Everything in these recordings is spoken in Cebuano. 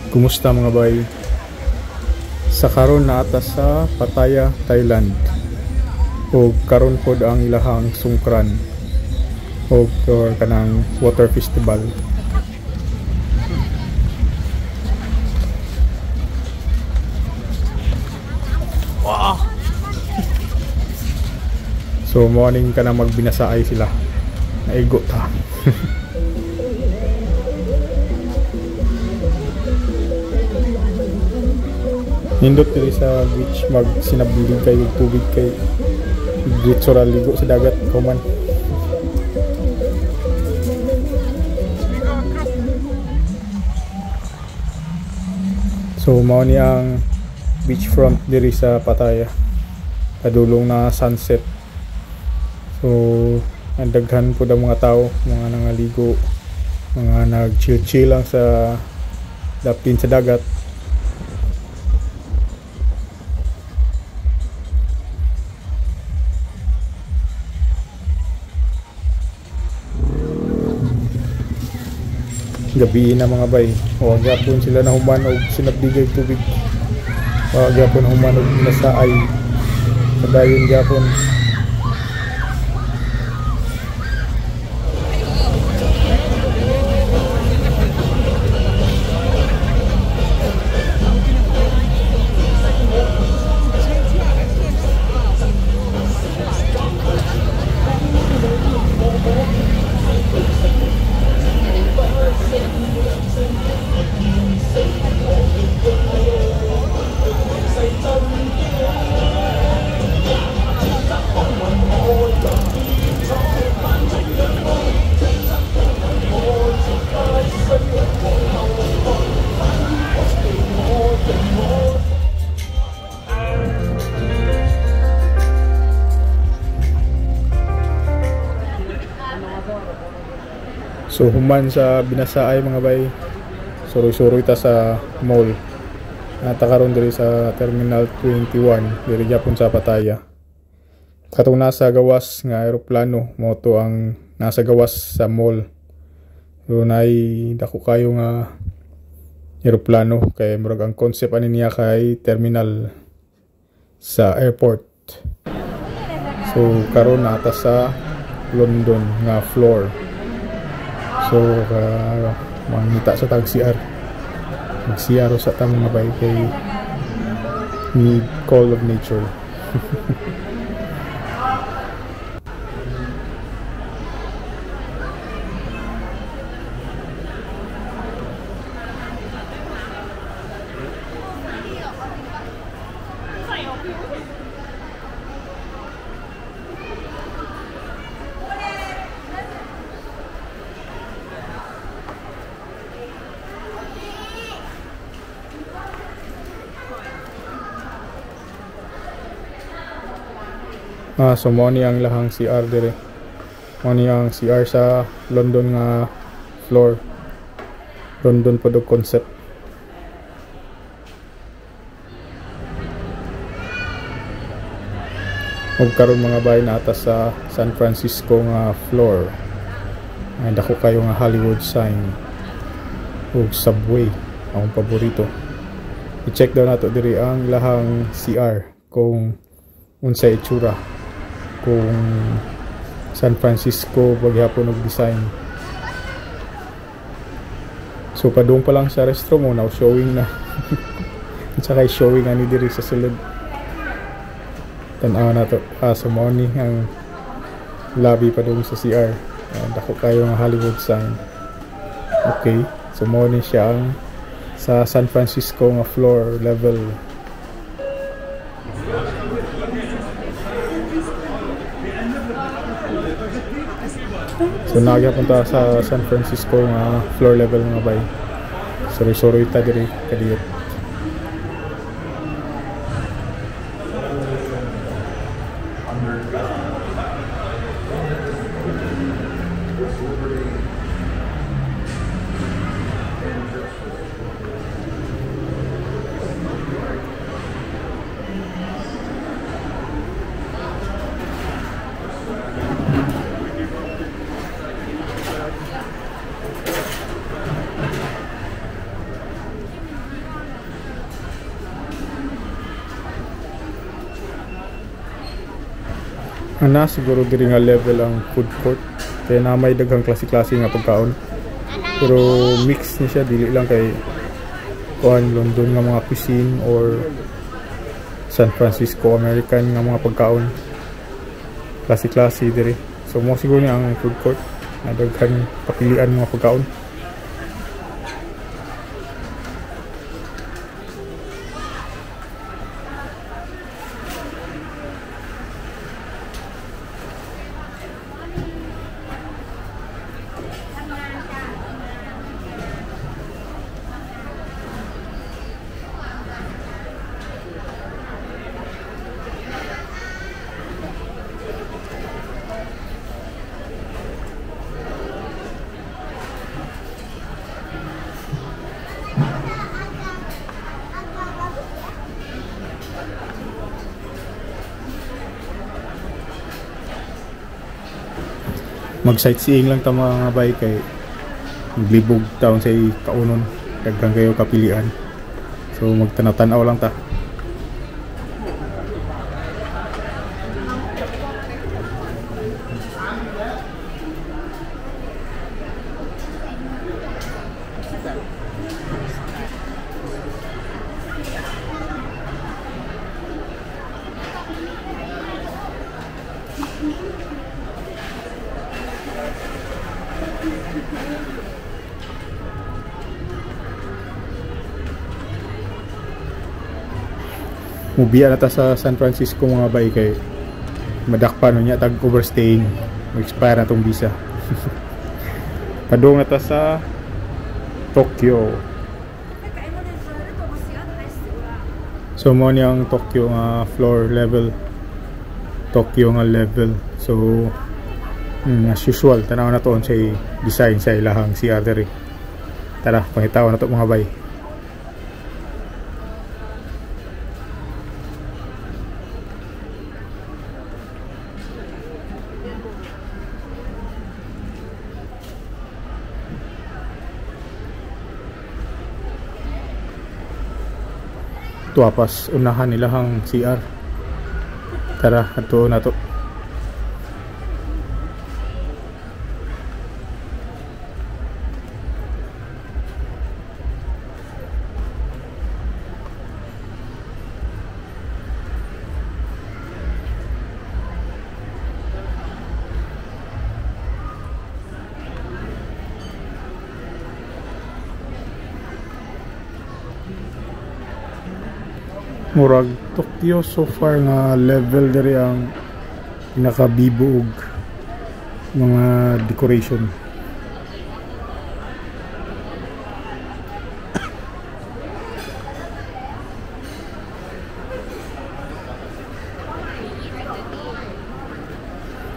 Kumusta, mga bay? Sa karon naa ta sa Pattaya, Thailand. Og karon pod ang ilahang Songkran og or kanang water festival. Wow. So morning ka na magbinasaay sila. Naigo ta. Nindot diri sa beach, mag sinablig kayo tubig kay diretso ra ligo sa dagat kauman. So mao ni ang beachfront diri sa Pattaya. Padulong na sunset. So ang daghan pud ang mga tao, mga nangaligo, mga nag-chill-chill lang sa dapin sa dagat. Gabi na, mga bay. Wa gyapon sila na human og sinabligay tubig. Wa gyapon human og nasaay. Padayon gyapon. So human sa binasaay, mga bay, suroy-suroy ta sa mall. Nata karon diri sa Terminal 21 diri gyapon sa Pattaya. Katong nasa gawas nga eroplano mao to ang nasa gawas sa mall. So nay dako kayo nga eroplano kay murag ang concept ani niya kay terminal sa airport. So karon nata sa London nga floor. So mangita sa tag CR. Mag-CR sa ta, mga bay, kay need call of nature. So mo ni ang lahang CR dire. Mo ni ang CR sa London nga floor. London pod og concept. Ug karon, mga bay, naa ta sa San Francisco nga floor. Ay dako kayo nga Hollywood sign ug subway akong paborito. I-check daw nato diri ang ilahang CR kung unsay itsura, kung San Francisco paghapon og design. So padung pa lang sa restroom mo, now showing na. Unsa kay showing ani diri sa sulod? Tan-aw na to. So mao ni ang lobby padung sa CR. Dako kayo nga Hollywood sign. Okay, so mao ni siya ang sa San Francisco nga floor level. So nagyapon ta sa San Francisco nga floor level, mga bay. Suroy-suroy ta diri kadiyot. Ana siguro diri nga level ang food court. Kaya na may daghang klase-klase nga pagkaon. Pero mix ni siya, dili lang kay kuan London nga mga cuisine or San Francisco American nga mga pagkaon. Klase-klase diri. So mo siguro ni ang food court na daghan kapilian mga pagkaon. Mag-sightseeing lang ta mga bay kay maglibog taon sa kaunon, daghan kayo kapilian. So magtanaw-tanaw lang ta. Mubiya na ta sa San Francisco mga bay kay madakpa no niya tag overstaying, mag-expire na tong visa. Padung na ta sa Tokyo. So mo ni ang Tokyo nga floor level, Tokyo nga level. So as usual, tanaw na to sa design sa ilahang CR diri. Tara, pangitaw na to mga bay. Tuwapas unahan nilahang CR. Tara, ato na to. Murag Tokyo so far nga level diri ang pinakabibo og mga decoration.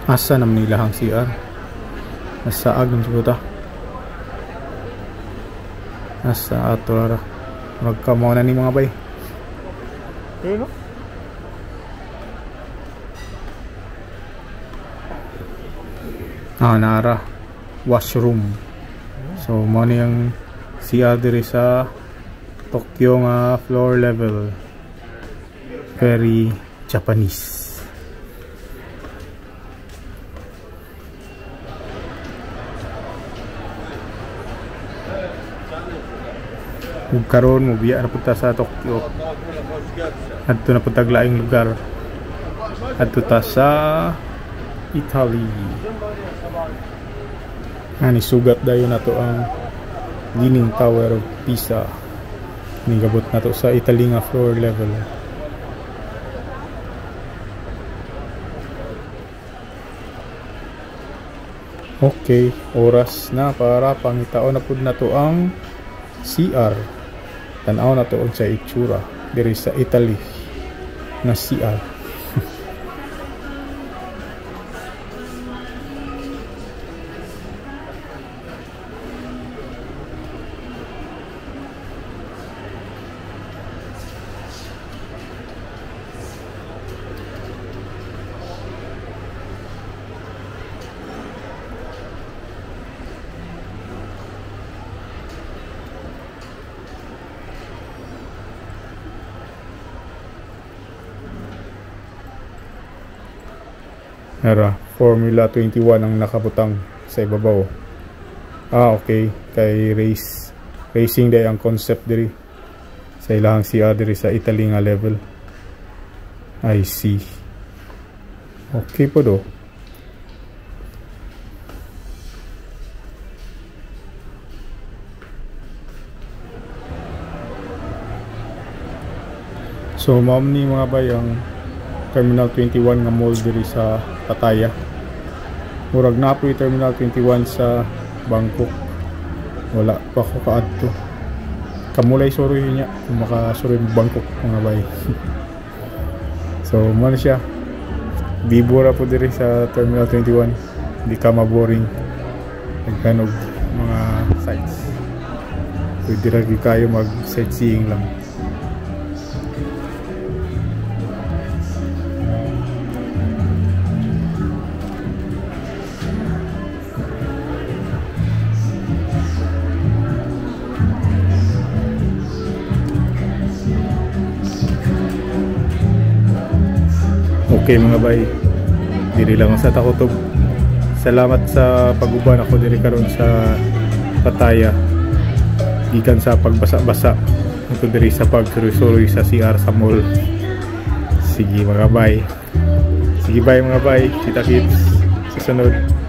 Asa naman nila ang CR? Nasa ag naman siguro ta. Nasa ato ra. Magkamaw na ni mga bay. Ayun, no? Ah, nara washroom. So mo ni ang CR diri sa Tokyo nga floor level. Very Japanese. Ug karon mobiya na punta sa Tokyo. Adto na punta laing lugar. Adto ta sa Italy. Ani sugat dayon nato ang Leaning Tower of Pisa. Ningabot nato sa Italy nga floor level. Okay, oras na para pangitaon na pud nato ang CR. Tan-aw na to sa itsura diri sa Italy na CR. Nara, Formula 21 ang nakabutang sa ibabaw. Ah, okay. Kay racing day ang concept diri sa ilahang CR diri sa Italy nga level. I see. Okay po do. So mao ni, mga bay, ang Terminal 21 nga mall diri sa Pattaya. Murag naa poy Terminal 21 sa Bangkok. Wala pa ko kaadto. Kamulay suroy niya kung makasuroy Bangkok, mga bay. So mao na siya. Bibo ra po diri sa Terminal 21. Di ka maboring. Nagkanog mga sites. Pwede ra gyud kayo mag sightseeing lang. Okay, mga bay, diri lang sa takutob. Salamat sa pag-uban ako diri karon sa Pattaya. Gikan sa pagbasa-basa ito diri sa pagsuroy-suroy sa CR sa mall. Sige, mga bay. Sige, bye, mga bay. Kita kits sa sunod.